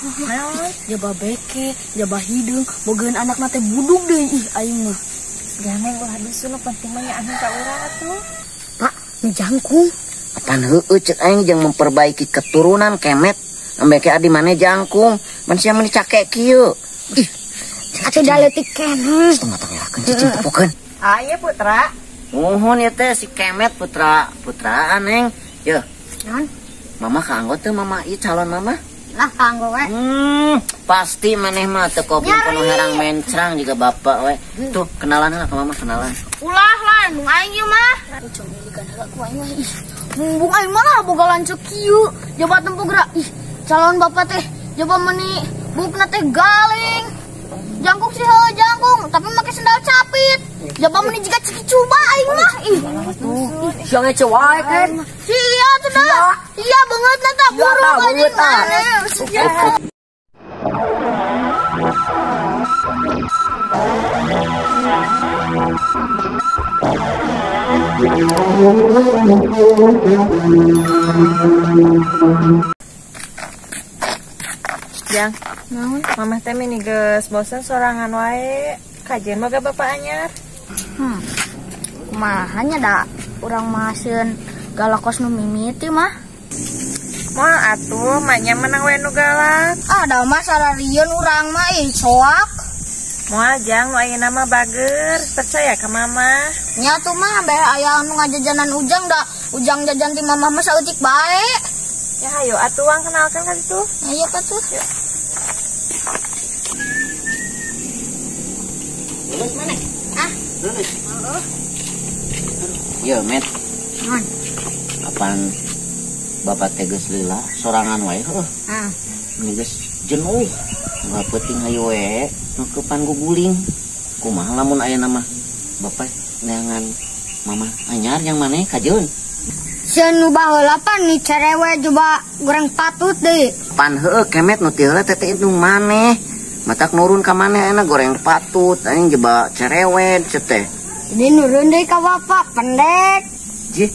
Naon? Jaba beke, jaba hideung, bogaeun anakna teh budug deui ih aing mah. Jangan ulah dusun nu penting mah nyaahan ka urang atuh. Pak, nu jangkung. Apan heueuh cek aing jeung memperbaiki keturunan kemet. Ambeke adi maneh jangkung, mun sia meni cakek kieu. Ih, atuh da leutik keneh. Setengah tangerakeun cicing tepokeun. Aya putra. Muhun ieu teh si Kemet putra putraan neng. Yeuh. Naon? Mama kaanggo teu mama ieu calon mama? Lah kaanggo we. Pasti maneh mah teu kopi penuh herang mencrang juga bapak we. Tuh kenalan lah ke mama kenalan. Ulah lah nu aing ieu mah. Cemilikan heula ku aing mah ih. Mumbung aing mah lah boga lanceuk kieu. Jaba tempo gerak ih calon bapak teh jaba meuni buukna teh galing. Jangkung sih heuh jangkung, tapi make sendal capit. Jaba meuni jiga ciki cuba aing mah ih. Sia ngece wae kan. Sia tuh dah. Iya banget na tak buruk anjing. Jang, naon? Mamah teh mini geus bosen sorangan wae. Kajeun boga bapak anyar. Kumaha nya da urang mah sieun galak kos nu mimiti mah. Moal atuh, maknya menang we nu galak. Ah, da mah sararieun urang mah ih soak. Moal jang, nu ayeuna mah bager, percaya ka mama. Nya tuh mah beh aya anu ngajajanan Ujang da, Ujang jajan ti mamah mah saeutik bae. Ya hayo atuh wang kenalkan ka ditu. Ayo ka tuh. Yuk. Lulus mana? Ah, lulus. Heeh. Yo, Met. Naon? Kapan bapak teh geus lila sorangan wae heuh. Heeh. Ini geus jenuh. Nggak penting hayu we, nukepan guguling. Kumaha lamun ayeuna mah bapak neangan mama anyar yang maneh kajeun. Sieun nu baheula pan ni cerewe coba goreng patut deui. Pan heueuh kemet nu ti heula teh teh indung maneh. Matak nurun ka maneh ayeuna goreng patut anjing jeba cerewet ceu teh. Ini nurun deui ka bapak pendek. Jih,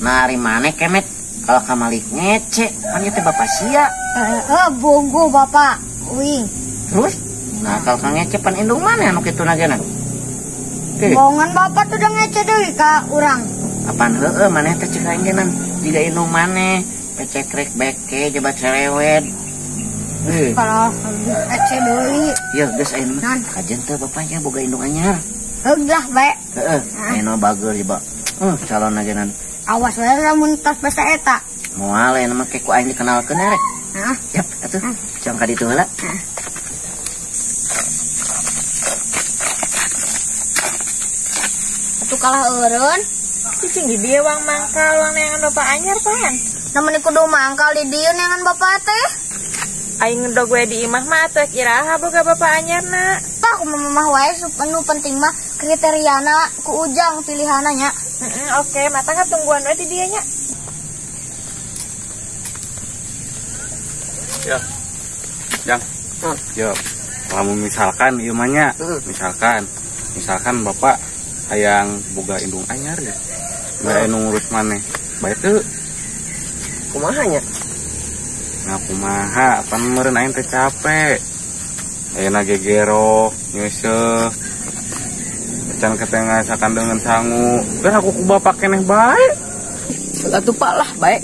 nari maneh kemet kalau ka Malik ngece pan ieu teh bapak sia. Heeh, bunggu bapak uing. Terus nah kalau ka ngece pan indung maneh anu kitu nagena. Bongan bapak tuh udah ngece deui ka urang. Apaan heueuh maneh teh cek aing geunang jiga indung maneh pecekrek beke jeba cerewet. Kalau ece deui. Yeuh geus ayeuna mah kajeun teh bapaknya boga indung anyar. Heug lah bae. Heeh, ayeuna bager jeba. Calon geunang. Awas we lamun tos basa eta. Moal ayeuna mah ke ku aing dikenalkeun rek. Heeh. Yap atuh. Jang ka ditu heula. Atuh kalah eureun. Cicing di dieu wang mangkal wang neangan bapak anyar pan. Namun kudu mangkal di dieu neangan bapak teh. Aing ngedog we di imah mah atuh iraha boga bapak anyarna. Tah kumaha mamah wae nu penting mah kriteriana ku Ujang pilihanna nya. Heeh, oke, mata tungguan we di dieu nya. Ya. Jang. Yo, lamun misalkan ieu mah nya, misalkan bapak hayang boga indung anyar ya. Bae nu ngurus maneh. Bae teu. Kumaha nya? Nah kumaha, pan meureun aing teh capek. Ayeuna gegero, nyeuseuh. Can ketengah sakandeungeun sangu. Teh aku ku bapak keneh bae. Atuh pak lah bae.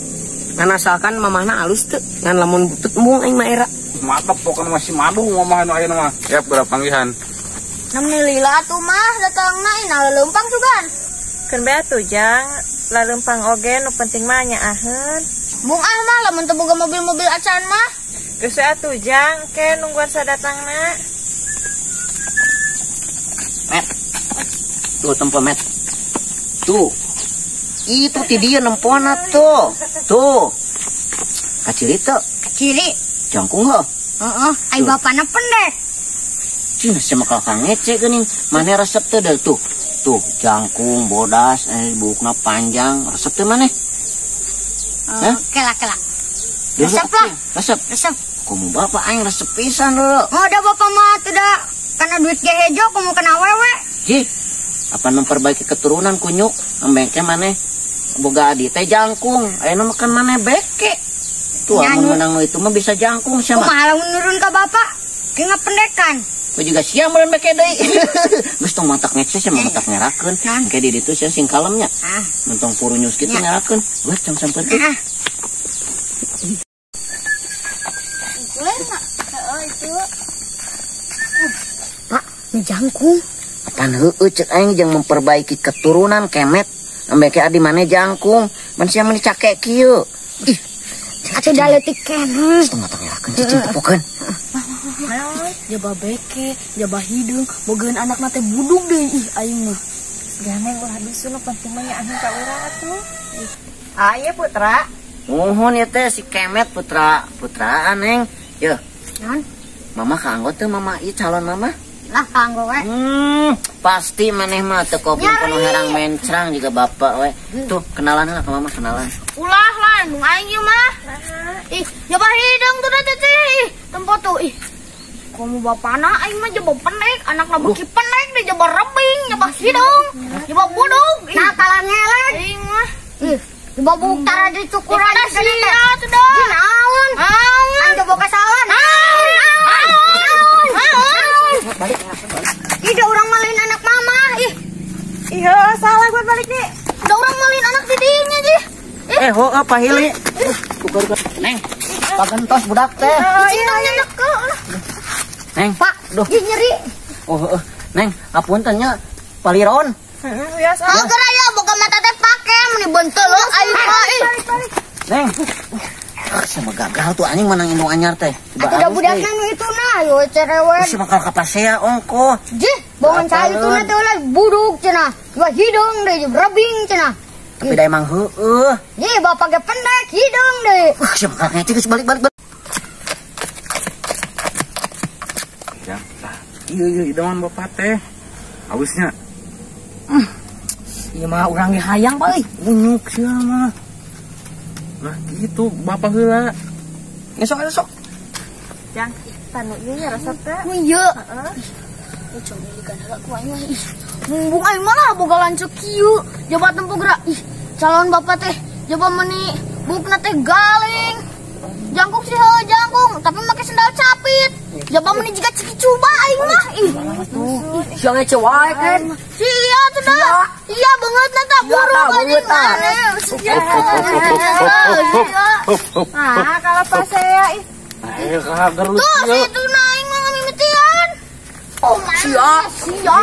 Ngan asalkan mamahna alus teu, ngan lamun butut embung aing mah era. Mantap pokokna masih madu mamah nu ayeuna mah. Yap, geura panggihan. Namni lila atuh mah datangna ina leumpang sugan. Keun bae atuh Jang, laleumpang oge nu penting mah nyaaheun. Bung ah mah lamun teu boga mobil-mobil acan mah. Geus atuh Jang, ke nungguan sadatangna. Met. Tuh tempo met. Tuh. Itu ti dieu nempona tuh. Tuh. Kaciri teu? Kaciri. Jangkung heuh. Heeh, ai bapana pendek. Cina sama kakak ngece geuning, maneh resep teu deul tuh. Tuh, jangkung bodas, buukna panjang, resep teu maneh? Hah? Kela-kela. Resep lah. Resep. Resep. Kumu bapak aing resep pisan dulu. Oh, da bapak mah teu da kana duit ge hejo kumu kana awewe. Jih, apa memperbaiki keturunan kunyuk, ambengke maneh boga adi teh jangkung, ayeuna makan maneh beke. Tuh amun menang nu itu mah bisa jangkung sia mah. Kumaha lamun nurun ka bapak? Ge ngapendekan. Ku juga sia meureun beke deui. Geus tong matak ngece sia mah matak ngerakeun. Engke di ditu sia sing kalemnya. Mentong purunyus kitu ngerakeun. Geus tong sampeurkeun. Pak, ngejangkung. Pan heueuh cek aing jeung memperbaiki keturunan kemet. Ambe ke adi maneh jangkung. Mun sia mah dicakek kieu. Ih, atuh da leutik keneh. Tong matak ngerakeun cicing tepokeun. Jaba beke, jaba hideung, bogaeun anakna teh budug deui ih aing mah. Gandeng ulah dusun nu penting mah nya anu ka urang atuh. Ah, ieu putra. Muhun ieu teh si Kemet putra putraan neng. Yeuh. Naon? Mama kaanggo teu mama ieu calon mama? Lah kaanggo we. Pasti maneh mah teu kopi penuh herang mencrang juga bapak we. Tuh kenalan lah ke mama kenalan. Ulah lah nu aing ieu mah. Ih, jaba hideung tuh teh teh. Ih, tempo tuh ih. Komo bapana aing mah jaba pendek, anakna beuki pendek deh jaba rebing, jaba hideung, jaba budug. Nah kalah ngelek. Aing mah. Ih, jaba buk tara dicukuran sia tuh dah. Naon? Naon? Aing boga salah. Naon? Naon? Balik. Ih, da urang malin anak mama. Ih. Ih, heuh salah buat balik nih. Da urang malin anak di dinya jih. Eh, heueuh pahili. Neng, pagentos budak teh. Ih, neke. Neng, Pak, duh. Ih, nyeri. Oh, heueuh. Neng, apunten nya paliron. Heeh, wios. Oh, geura ya boga mata teh pake meni bentel lo aing mah ih. Neng. Sama gagal tuh anjing menang indung anyar teh. Atuh da budakna nu itu nah, yo cerewet. Si bakal kapasea ongko. Jih, bongan cai itu na teh ulah buduk cenah. Jua hideung deui, rebing cenah. Tapi da emang heueuh. Jih, bapak ge pendek hideung deui. Si bakal ngece geus balik-balik. Ya, tah. Ieu ieu idaman bapak teh. Hausnya. Ieu mah urang ge hayang Pak euy. Unyuk sia mah. Nah gitu, bapak heula. Ngesok esok. Jang, tanu ieu nya resep teh. Ieu. Heeh. Ucong milikan heula ku aing mah. Ih, mumbung aing mah lah boga lanceuk kieu. Jaba tempo geura. Ih, calon bapak teh jaba meuni buukna teh galing. Jangkung sih heuh jangkung, tapi make sendal capit. Jaba meuni jiga ciki cuba aing mah. Ih, sia ngece wae kan. Sia tuh dah. Iya banget na tak buruk anjing. Ah, kalau pas saya ih. Ayo kagar lu. Tuh, situ naing mah ngamimitian. Oh, sia. Sia.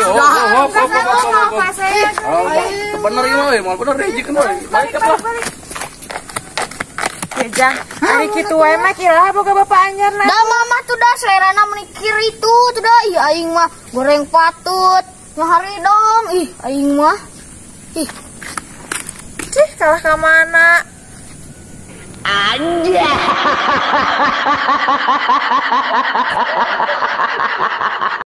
Bener ieu mah, moal bener dihijikeun we. Balik lah. Ya jang, ari kitu wae mah kira boga bapak anyar nah. Da mama tuh dah selerana meuni kiri tuh tuh dah. Ih aing mah goreng patut. Ngahari dong. Ih aing mah. Ih. Cih, kalah ka mana? Anjay.